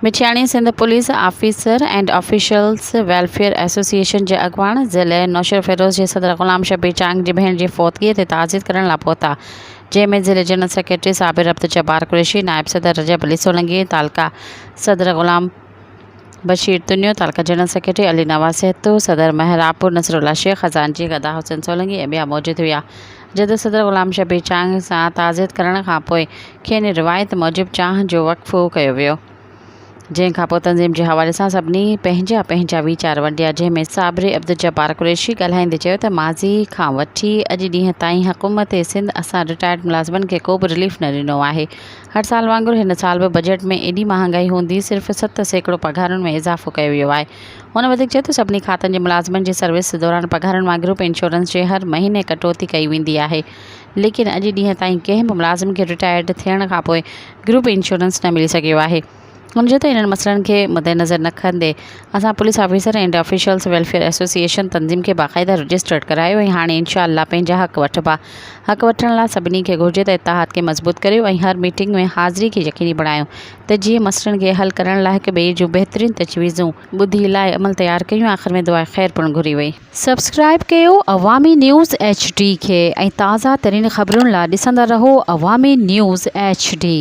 Mithiani, Sindh police officer and officials welfare association جي اڳواڻ ضلعي نوشهروفيروز جي صدر غلام شبير چانگ جي ڀيڻ جي فوتگي تي تعزيت ڪرڻ لا پهتا جنهن ۾ ضلعي جنرل سيڪريٽري صابر عبدالجبار قريشي، نائب صدر رجب علي سولنگي، تعلقه صدر غلام بشير تنيو، تعلقه جنرل سيڪريٽري علي نواز سهتو، صدر محرابپور نصرالله شيخ، خزانچي غدا حسين سولنگي ۽ ٻيا موجود هيا. جده صدر غلام شبير چانگ سان تعزيت ڪرڻ کان پوء کين روايت موجب چانهه جو وقفو ڪيو ويو. جنهن کان پوء تنظيم جي حوالي سان سڀني پنهنجا پنهنجا ويچار ونڊيا جنهن ۾ صابري عبدالجبار قريشي ڳالهائيندي چيو ته ماضي کان وٺي اڄ ڏينهن تائين حڪومت سنڌ اسان رٽائرڊ ملازمن کي ڪو به رليف نه ڏنو آهي هر سال وانگر هن سال به بجيٽ ۾ ايڏي مهانگائي هوندي صرف 7% پگهارن ۾ اضافو ڪيو ويو آهي هن وڌيڪ چيو ته سڀني کاتن جي ملازمن جي سروس دوران پگهارن مان گروپ انشورنس جي هر مهيني ڪٽوتي ڪئي ويندي آهي ليڪن اڄ ڏينهن تائين ڪنهن به ملازم کي رٽائرڊ ٿيڻ کانپوء گروپ انشورنس نه ملي سگهيو آهي. هن چيو ته انهن مسئلن کي مدنظر رکندي اسان police officer and officials welfare association تنظيم کي باقاعده رجسٽرڊ ڪرايو ۽ هاڻي انشاء الله پنهنجا حق وٺبا. حق وٺڻ لاء سڀني کي گهرجي ته اتحاد کي مضبوط ڪريو ۽ هر ميٽنگ ۾ حاضري کي يقيني بڻايو ته جيئن مسئلن کي حل ڪرڻ لاء هڪ ٻئي جون بهترين تجويزون ٻڌي لاء عمل تيار ڪيون آخر ۾ دعاء خير پڻ گهري وئي. سبسڪرائيب ڪيو عوامي نيوز ايڇ ڊي کي ۽ تازه ترين خبرن لا ڏسندا رهو عوامي نيوز ايڇ ڊي.